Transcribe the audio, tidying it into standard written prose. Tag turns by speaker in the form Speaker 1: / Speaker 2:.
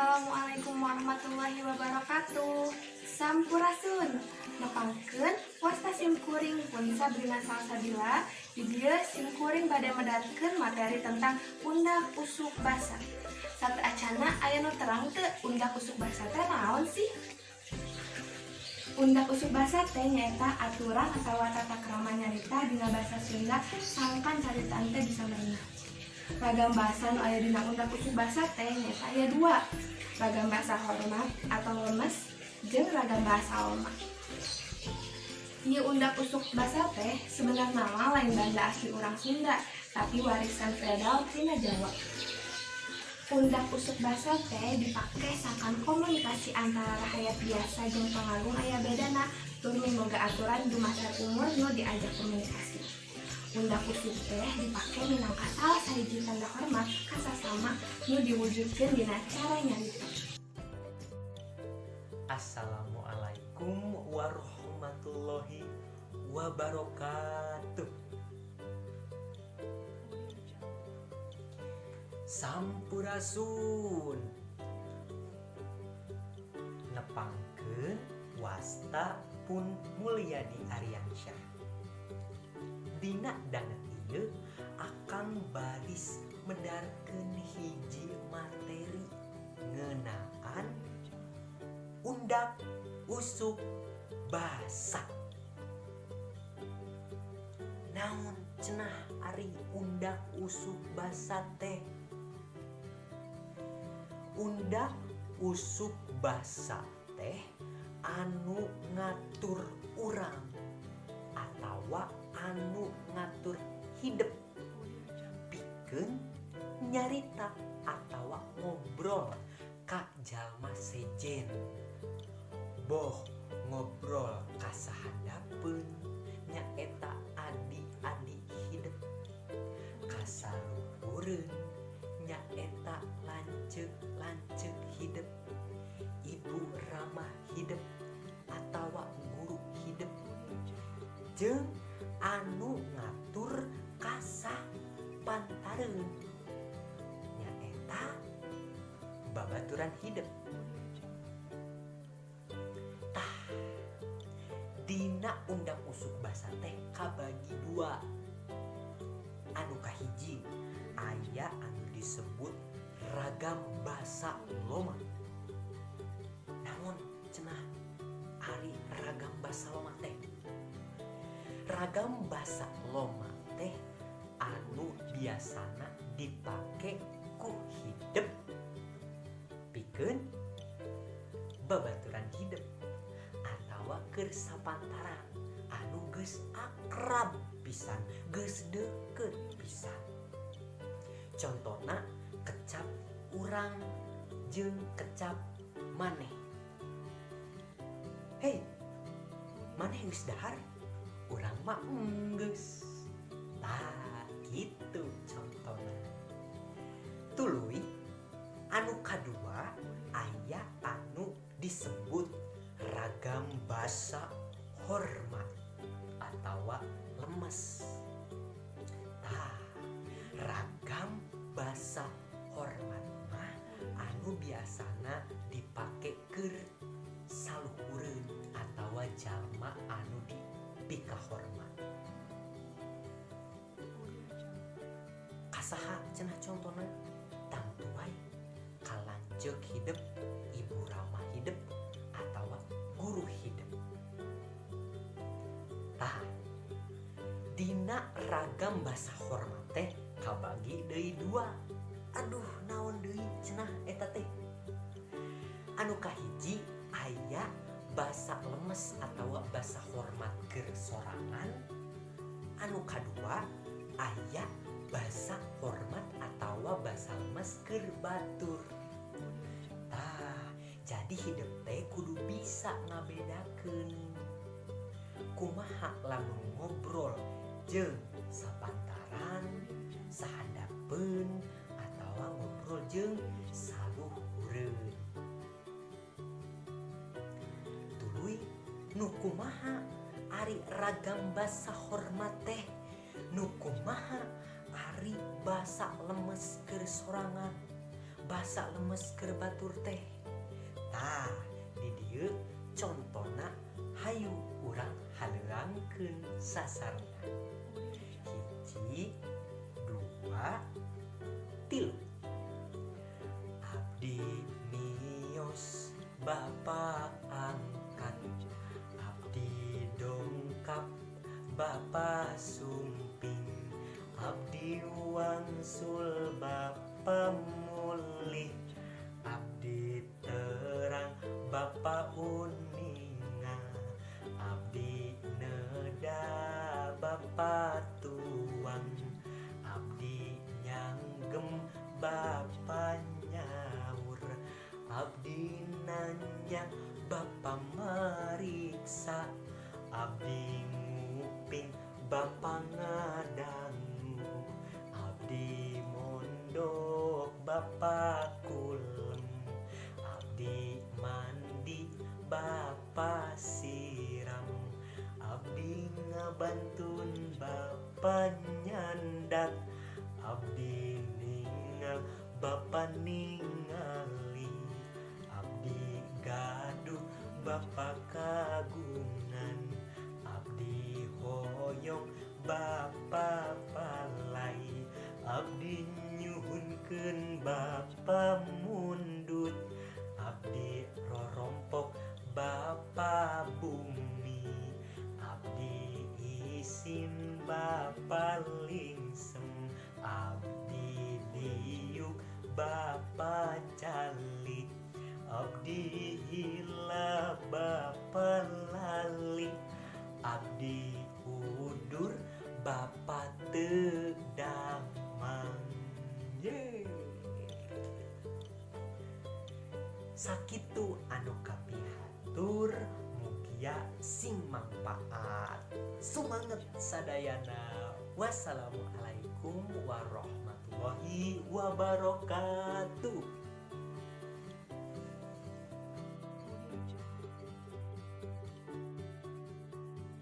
Speaker 1: Assalamualaikum warahmatullahi wabarakatuh. Sampurasun. Nepangkeun, wasta sim kuring pun Sabrina Salsabila. Di dieu sim kuring bade medarkeun materi tentang undak usuk basa. Sateuacanna, aya nu terang teu, undak usuk basa teh naon sih? Undak usuk basa teh nyaeta aturan atawa tata krama nyarita dina basa Sunda sangkan caritaan teh bisa merenah. Ragam bahasa nu aya dina undak usuk basa teh nyaeta aya dua. Ragam bahasa hormat atau lemes jeung ragam bahasa loma. Ieu undak usuk basa teh sebenarnya mah lain banda asli urang Sunda, tapi warisan feodal tina Jawa. Undak usuk basa teh dipake sangkan komunikasi antara rahayat biasa jeung pangagung aya bedana, tur miboga aturan dumasar umur nu diajak komunikasi. Undak usuk teh dipake minangka salah sahiji tanda hormat ka sasama nu diwujudkeun dina cara nyarita.
Speaker 2: Assalamualaikum warahmatullahi wabarakatuh. Sampurasun. Nepangkeun, wasta pun Mulyadi Aryansyah. Dina danget ieu akang baris medarkeun hiji materi ngeunaan undak usuk basa. Naon cenah ari undak usuk basa teh? Undak usuk basa teh anu ngatur urang atawa anu ngatur hidep pikeun nyarita atawa ngobrol ka jalma sejen, boh ngobrol ka sahandapeun, nyaeta adi-adi hidep, ka saluhureun, nyaeta lanceuk-lanceuk hidep, ibu rama hidep atawa guru hidep, jeung anu ngatur ka sapantareun, nyaeta babaturan hidep. Tah, dina undak usuk basa teh kabagi dua. Anu kahiji aya anu disebut ragam basa loma. Naon cenah ari ragam basa loma teh? Ragam basa loma teh anu biasana dipake ku hidep pikeun babaturan hidep atawa keur sapantaran anu geus akrab pisan, geus deukeut pisan. Contona kecap urang jeung kecap maneh. "Hei, maneh geus dahar? Urang mah enggeus." Tah, kitu contona. Tuluy anu kadua aya anu disebut ragam basa hormat atawa lemes. Tah, ragam basa hormat mah anu biasana dipake keur saluhureun atawa jalma anu dipikahormat. Ka saha cenah contona? Tangtu wae ka lanceuk hidep, ibu rama hidep atawa guru hidep. Tah, dina ragam basa hormat teh kabagi deui dua. Aduh, naon deui cenah eta teh? Anu kahiji aya basa lemes atawa basa hormat keur sorangan. Anu kadua aya basa hormat atawa basa lemes keur batur. Tah, jadi hidep teh kudu bisa ngabedakeun kumaha lamun ngobrol jeung sapantaran, sahandapeun atawa ngobrol jeung saluhureun. Tuluy nu kumaha ari ragam basa hormat teh? Nu kumaha ari basa lemes keur sorangan? Basa lemes keur batur teh. Tah, di dieu contona, hayu urang haleuangkeun sasarengan. Hiji, dua, tilu. Abdi mios, Bapak angkat. Abdi dongkap, Bapak sumping. Abdi wangsul, Bapak mulih. Abdi terang, Bapak uninga. Abdi neda, Bapak tuang. Abdi nyanggem, Bapak nyaur. Abdi nanya, Bapak mariksa. Abdi nguping, Bapak ngadangu. Abdi mondok, Bapak kulem. Abdi mandi, Bapak siram. Abdi ngabantun, Bapak nyandak. Abdi ningal, Bapak ningali. Abdi gaduh, Bapak kagungan. Abdi hoyong, Bapak palay. Abdi nyuhunkeun, Bapak mundut. Abdi rorompok, Bapak bumi. Abdi isin, Bapak lingsem. Abdi diuk, Bapak calik. Abdi hilap, Bapak lali. Abdi udur, Bapak teu damang. Yeay. Sakitu anu kapihatur, mugia sing mangpaat. Sumanget sadayana. Wassalamualaikum warahmatullahi wabarakatuh.